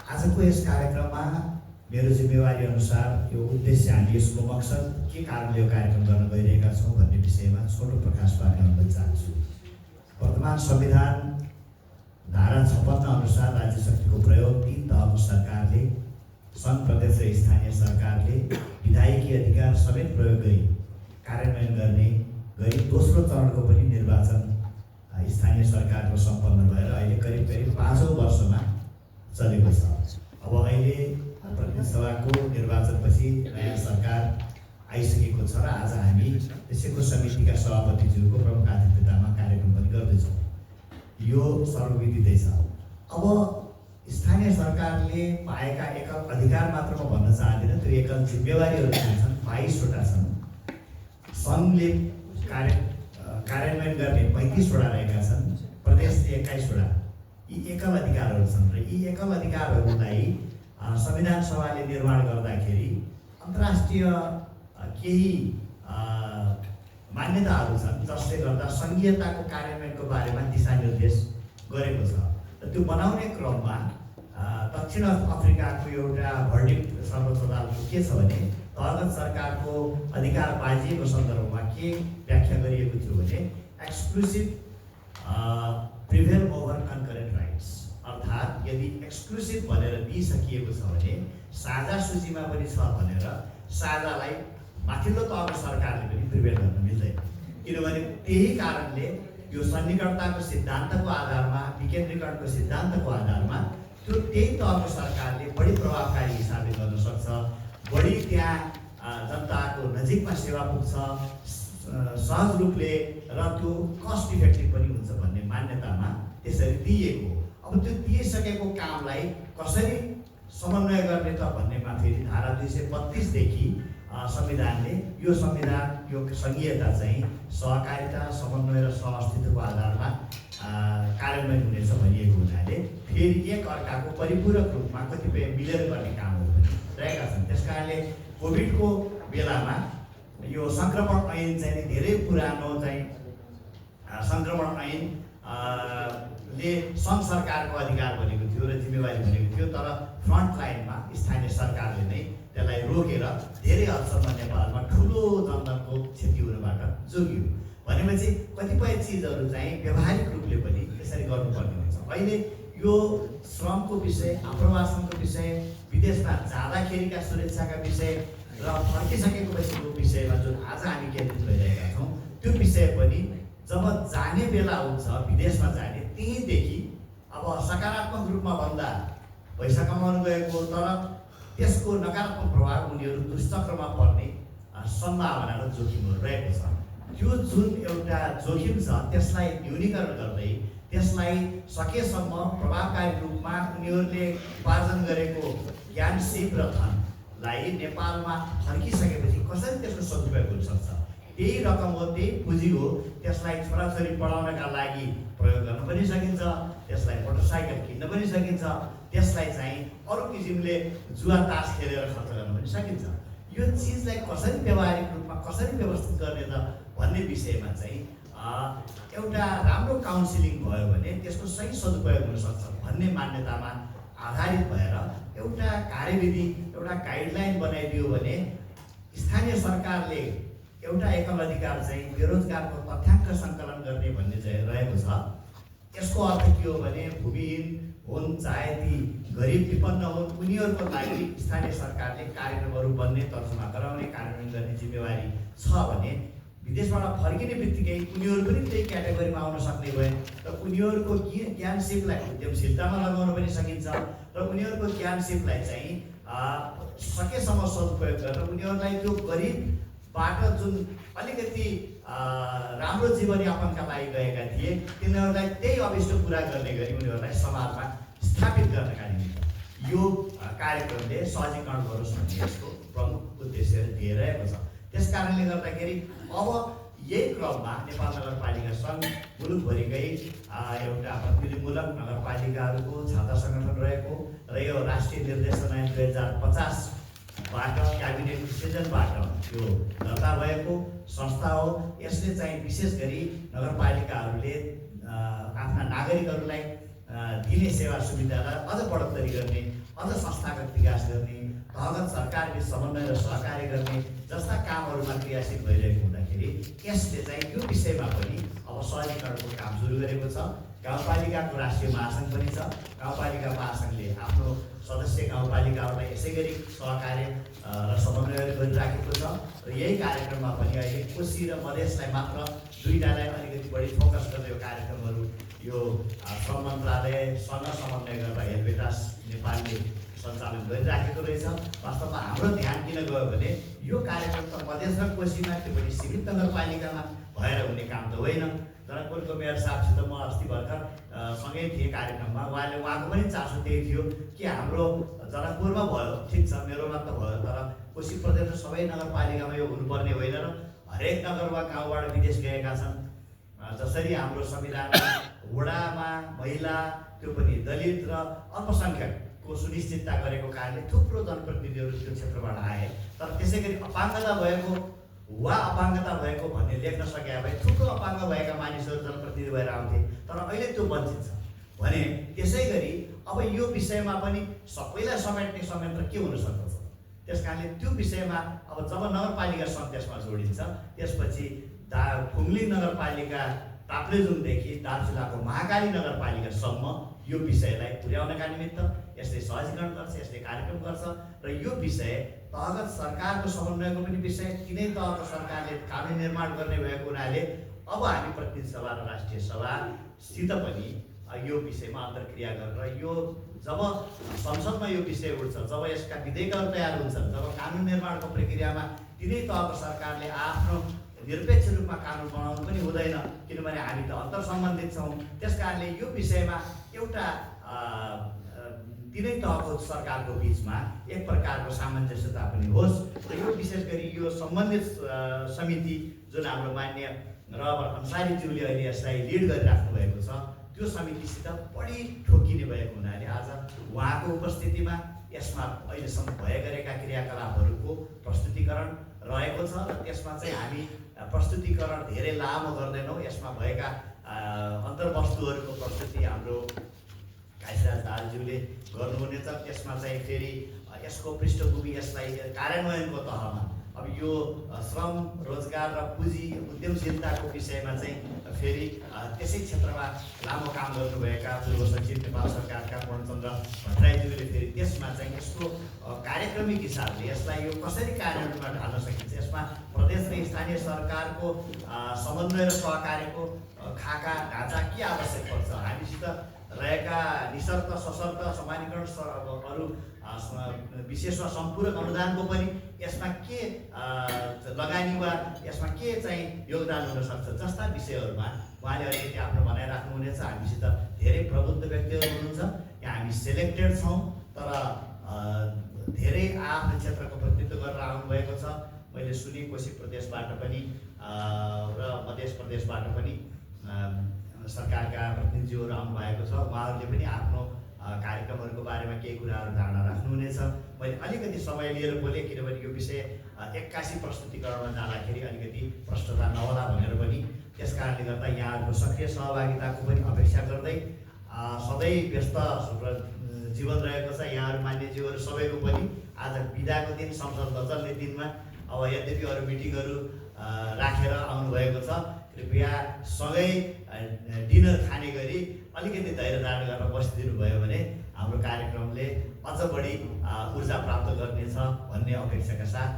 आजको यस कार्यक्रममा मेरो जिम्मेवारी अनुसार यो उद्देश्य हामी यसको मकसद के कारणले यो कार्यक्रम गर्न गइरहेका छौँ भन्ने विषयमा छोटो प्रकाश पार्न चाहन्छु। वर्तमान संविधान धारा 56 अनुसार राज्य शक्तिको प्रयोग 3 तहको सरकारले, सङ्घ, प्रदेश र स्थानीय सरकारले विधायकीय अधिकार समेत प्रयोग गरी कार्यान्वयन गर्ने गरी दोस्रो चरणको पनि निर्वाचन स्थानीय सरकारको सम्पन्न भएर अहिले करिब 5औं वर्षमा चलेको छ। अब अहिले प्रतिनिधि सभाको निर्वाचनपछि नयाँ सरकार आइसकेको छ र आज हामी त्यसैको समितिका सभापतिज्यूको प्रमुख आतिथ्यतामा कार्यक्रम पनि गर्दैछौँ। यो सर्वविदितै छ। अब स्थानीय सरकारले पाएका एकल अधिकार मात्र म भन्न चाहदिनँ, त्यो एकल जिम्मेवारीहरू छन्, 22वटा छन्। सङ्घले कार्यान्वयन गर्ने 35वटा रहेका छन्, प्रदेशले 21वटा। यी एकल अधिकारहरू छन् र यी एकल अधिकारहरूलाई संविधान सभाले निर्माण गर्दाखेरि अन्तर्राष्ट्रिय केही मान्यताहरू छन् जसले गर्दा सङ्घीयताको कार्यान्वयनको बारेमा दिशानिर्देश गरेको छ। र त्यो बनाउने क्रममा दक्षिण अफ्रिकाको एउटा भर्डिक्ट सर्वोच्च अदालतको के छ भने तहगत सरकारको अधिकार बाजिएको सन्दर्भमा के व्याख्या गरिएको थियो भने exclusive prevail over concurrent rights, अर्थात् यदि एक्सक्लुसिभ भनेर दिइसकिएको छ भने साझा सूचीमा पनि छ भनेर साझालाई माथिल्लो तहको सरकारले पनि प्रिभेल गर्न मिल्दैन। किनभने त्यही कारणले यो सन्निकटताको सिद्धान्तको आधारमा, विकेन्द्रीकरणको सिद्धान्तको आधारमा त्यो त्यही तहको सरकारले बढी प्रभावकारी हिसाबले गर्न सक्छ, बढी त्यहाँ जनताको नजिकमा सेवा पुग्छ सहज रूपले र त्यो कस्ट इफेक्टिभ पनि हुन्छ भन्ने मान्यतामा त्यसरी दिइएको। अब त्यो दिइसकेको कामलाई कसरी समन्वय गर्ने त भन्नेमा फेरि धारा 232 देखि संविधानले यो सङ्घीयता चाहिँ सहकारिता, समन्वय र सहअस्तित्वको आधारमा कार्यान्वयन हुनेछ भनिएको हुनाले फेरि एक अर्काको परिपूरक रूपमा कतिपय मिलेर गर्ने कामहरू पनि रहेका छन्। त्यस कारणले कोभिडको बेलामा यो सङ्क्रमण ऐन चाहिँ धेरै पुरानो चाहिँ सङ्क्रमण ऐन ले सङ्घ सरकारको अधिकार भनेको थियो र जिम्मेवारी भनेको थियो, तर फ्रन्ट लाइनमा स्थानीय सरकारले नै त्यसलाई रोकेर धेरै हदसम्म नेपालमा ठुलो जनधनको क्षति हुनबाट जोगियो। भनेपछि कतिपय चिजहरू चाहिँ व्यावहारिक रूपले पनि यसरी गर्नुपर्ने हुन्छ। अहिले यो श्रमको विषय, आप्रवासनको विषय, विदेशमा जाँदाखेरिका सुरक्षाका विषय र फर्किसकेको पछिको विषयमा जुन आज हामी केन्द्रित भइरहेका छौँ, त्यो विषय पनि जब जाने बेला हुन्छ विदेशमा जाने त्यहीँदेखि अब सकारात्मक रूपमा भन्दा पैसा कमाउनु गएको, तर त्यसको नकारात्मक प्रभाव उनीहरू दुष्चक्रमा पर्ने सम्भावना र जोखिमहरू रहेको छ। त्यो जुन एउटा जोखिम छ त्यसलाई न्यूनीकरण गर्दै त्यसलाई सकेसम्म प्रभावकारी रूपमा उनीहरूले उपार्जन गरेको ज्ञान, सिप र धनलाई नेपालमा फर्किसकेपछि कसरी त्यसको सदुपयोग हुन सक्छ, त्यही रकम हो, त्यही पुँजी हो, त्यसलाई छोराछोरी पढाउनका लागि प्रयोग गर्न पनि सकिन्छ, त्यसलाई मोटरसाइकल किन्न पनि सकिन्छ, त्यसलाई चाहिँ अरू किसिमले जुवा तास खेलेर खर्च गर्न पनि सकिन्छ। यो चिजलाई कसरी व्यावहारिक रूपमा कसरी व्यवस्थित गर्ने त भन्ने विषयमा चाहिँ एउटा राम्रो काउन्सिलिङ भयो भने त्यसको सही सदुपयोग हुन सक्छ भन्ने मान्यतामा आधारित भएर एउटा कार्यविधि, एउटा गाइडलाइन बनाइदियो भने स्थानीय सरकारले एउटा एकल अधिकार चाहिँ बेरोजगारको तथ्याङ्क सङ्कलन गर्ने भन्ने चाहिँ रहेको छ। यसको अर्थ के हो भने भूमिहीन हुन् चाहे ती गरिब विपन्न हुन्, उनीहरूको लागि स्थानीय सरकारले कार्यक्रमहरू बन्ने, तर्जुमा गराउने, कार्यान्वयन गर्ने जिम्मेवारी छ भने विदेशबाट फर्किने बित्तिकै उनीहरू पनि त्यही क्याटेगोरीमा आउन सक्ने भए र उनीहरूको ज्ञान सिपलाई उद्यमशीलतामा लगाउन पनि सकिन्छ र उनीहरूको ज्ञान सिपलाई चाहिँ सकेसम्म सदुपयोग गरेर उनीहरूलाई त्यो गरिबबाट जुन अलिकति राम्रो जीवनयापनका लागि गएका थिए तिनीहरूलाई त्यही अभिष्ट पुरा गर्ने गरी उनीहरूलाई समाजमा स्थापित गर्नका निम्ति यो कार्यक्रमले सहजीकरण गरोस् भन्ने यसको प्रमुख उद्देश्य दिइरहेको छ। त्यस कारणले गर्दाखेरि अब यही क्रममा नेपाल नगरपालिका सङ्घ मुलुकभरिकै एउटा प्रतिनिधिमूलक नगरपालिकाहरूको छाता सङ्गठन रहेको र यो राष्ट्रिय निर्देशन ऐन 2050बाट क्याबिनेट डिसिजनबाट यो दर्ता भएको संस्था हो। यसले चाहिँ विशेष गरी नगरपालिकाहरूले आफ्ना नागरिकहरूलाई दिने सेवा सुविधालाई अझ बढोत्तरी गर्ने, अझ संस्थागत विकास गर्ने, तहगत सरकारले समन्वय र सहकार्य गर्ने जस्ता कामहरूमा क्रियाशील भइरहेको हुँदाखेरि यसले चाहिँ यो विषयमा पनि अब सहजीकरणको काम सुरु गरेको छ। गाउँपालिकाको राष्ट्रिय महासङ्घ पनि छ। गाउँपालिका महासङ्घले आफ्नो सदस्य गाउँपालिकाहरूलाई यसै गरी सहकार्य र समन्वय गरिराखेको छ र यही कार्यक्रममा पनि अहिले कोशी र मधेसलाई मात्र दुईटालाई अलिकति बढी फोकस गरेर यो कार्यक्रमहरू यो श्रम मन्त्रालयसँग समन्वय गरेर हेलबेटास नेपालले सञ्चालन गरिराखेको रहेछ। वास्तवमा हाम्रो ध्यान किन गयो भने यो कार्यक्रम त मधेस र कोशीमा त्यो पनि सीमित नगरपालिकामा भएर हुने काम त होइन। जनकपुरको मेयर साहबसित म अस्ति भर्खर सँगै थिएँ कार्यक्रममा। उहाँको पनि चासो त्यही थियो कि हाम्रो जनकपुरमा भयो ठिक छ, मेरोमा त भयो, तर कोशी प्रदेश सबै नगरपालिकामा यो हुनुपर्ने होइन र हरेक नगर वा गाउँबाट विदेश गएका छन्। जसरी हाम्रो संविधानमा वडामा महिला, त्यो पनि दलित र अल्पसङ्ख्यकको सुनिश्चितता गरेको कारणले थुप्रो जनप्रतिनिधिहरू त्यो क्षेत्रबाट आए। तर त्यसै गरी अपाङ्गता भएको वा अपाङ्गता भएको भन्ने लेख्न सके भए थुप्रो अपाङ्ग भएका मानिसहरू जनप्रतिनिधि भएर आउँथे, तर अहिले त्यो वञ्चित छ भने त्यसै गरी अब यो विषयमा पनि सबैलाई समेट्ने संयन्त्र के हुन सक्दछ। त्यस कारणले त्यो विषयमा अब जब नगरपालिका सङ्घ त्यसमा जोडिन्छ, त्यसपछि फुङ्ली नगरपालिका ताप्लेजुङदेखि दार्चुलाको महाकाली नगरपालिकासम्म यो विषयलाई पुर्याउनका निमित्त यसले सहजीकरण गर्छ, यसले कार्यक्रम गर्छ र यो विषय तहगत सरकारको समन्वयको पनि विषय। तिनै तहको सरकारले कानुन निर्माण गर्ने भएको हुनाले अब हामी प्रतिनिधि सभा र राष्ट्रिय सभासित पनि यो विषयमा अन्तर्क्रिया गरेर यो जब संसदमा यो विषय उठ्छ, जब यसका विधेयकहरू तयार हुन्छन्, जब कानुन निर्माणको प्रक्रियामा तिनै तहको सरकारले आफ्नो निरपेक्ष रूपमा कानुन बनाउनु पनि हुँदैन, किनभने हामी त अन्तर सम्बन्धित छौँ। त्यस कारणले यो विषयमा एउटा तिनै तहको सरकारको बिचमा एक प्रकारको सामञ्जस्यता पनि होस् र यो विशेष गरी यो सम्बन्धित समिति जुन हाम्रो मान्य रहबर अन्सारीज्यूले अहिले यसलाई लिड गरिराख्नु भएको छ, त्यो समितिसित बढी ठोकिने भएको हुनाले आज उहाँको उपस्थितिमा यसमा अहिलेसम्म भए गरेका क्रियाकलापहरूको प्रस्तुतिकरण रहेको छ र त्यसमा चाहिँ हामी प्रस्तुतिकरण धेरै लामो गर्दैनौँ। यसमा भएका अन्तर्वस्तुहरूको प्रस्तुति हाम्रो काशीराज दाहालज्यूले गर्नुहुनेछ। त्यसमा चाहिँ फेरि यसको पृष्ठभूमि, यसलाई कार्यान्वयनको तहमा अब यो श्रम, रोजगार र पुँजी उद्यमशीलताको विषयमा चाहिँ फेरि त्यसै क्षेत्रमा लामो काम गर्नुभएका पूर्व सचिव नेपाल सरकारका पूर्णचन्द्र भट्टराईज्यूले फेरि त्यसमा चाहिँ यसको कार्यक्रमिक हिसाबले यसलाई यो कसरी कार्यान्वयनमा ढाल्न सकिन्छ, यसमा प्रदेश र स्थानीय सरकारको समन्वय र सहकार्यको खाका ढाँचा के आवश्यक पर्छ, हामीसित रहेका निशर्त सशर्त समानीकरण अरू विशेष वा सम्पूरक अनुदानको पनि यसमा के लगानी वा यसमा के चाहिँ योगदान हुन सक्छ जस्ता विषयहरूमा उहाँले अलिकति आफ्नो भनाइराख्नुहुनेछ। हामीसित धेरै प्रबुद्ध व्यक्तिहरू हुनुहुन्छ, यहाँ हामी सेलेक्टेड छौँ, तर धेरै आफ्नो क्षेत्रको प्रतिनिधित्व गरेर आउनुभएको छ। मैले सुने कोशी प्रदेशबाट पनि र मध्य प्रदेशबाट पनि सरकारका प्रतिनिधिहरू आउनुभएको छ। उहाँहरूले पनि आफ्नो कार्यक्रमहरूको बारेमा केही कुराहरू धारणा राख्नुहुनेछ। मैले अलिकति समय लिएर बोलेँ किनभने यो विषय एक्कासी प्रस्तुतिकरणमा जाँदाखेरि अलिकति प्रष्टता नहोला भनेर पनि। त्यस कारणले गर्दा यहाँहरूको सक्रिय सहभागिताको पनि अपेक्षा गर्दै सधैँ व्यस्त जीवन रहेको छ यहाँहरू मान्यज्यूहरू सबैको पनि आज बिदाको दिन, संसद नचल्ने दिनमा अब यद्यपि अरू मिटिङहरू राखेर आउनुभएको छ, कृपया सँगै डिनर खाने गरी अलिकति धैर्य धारण गरेर बसिदिनु भयो भने हाम्रो कार्यक्रमले अझ बढी ऊर्जा प्राप्त गर्नेछ भन्ने अपेक्षाका साथ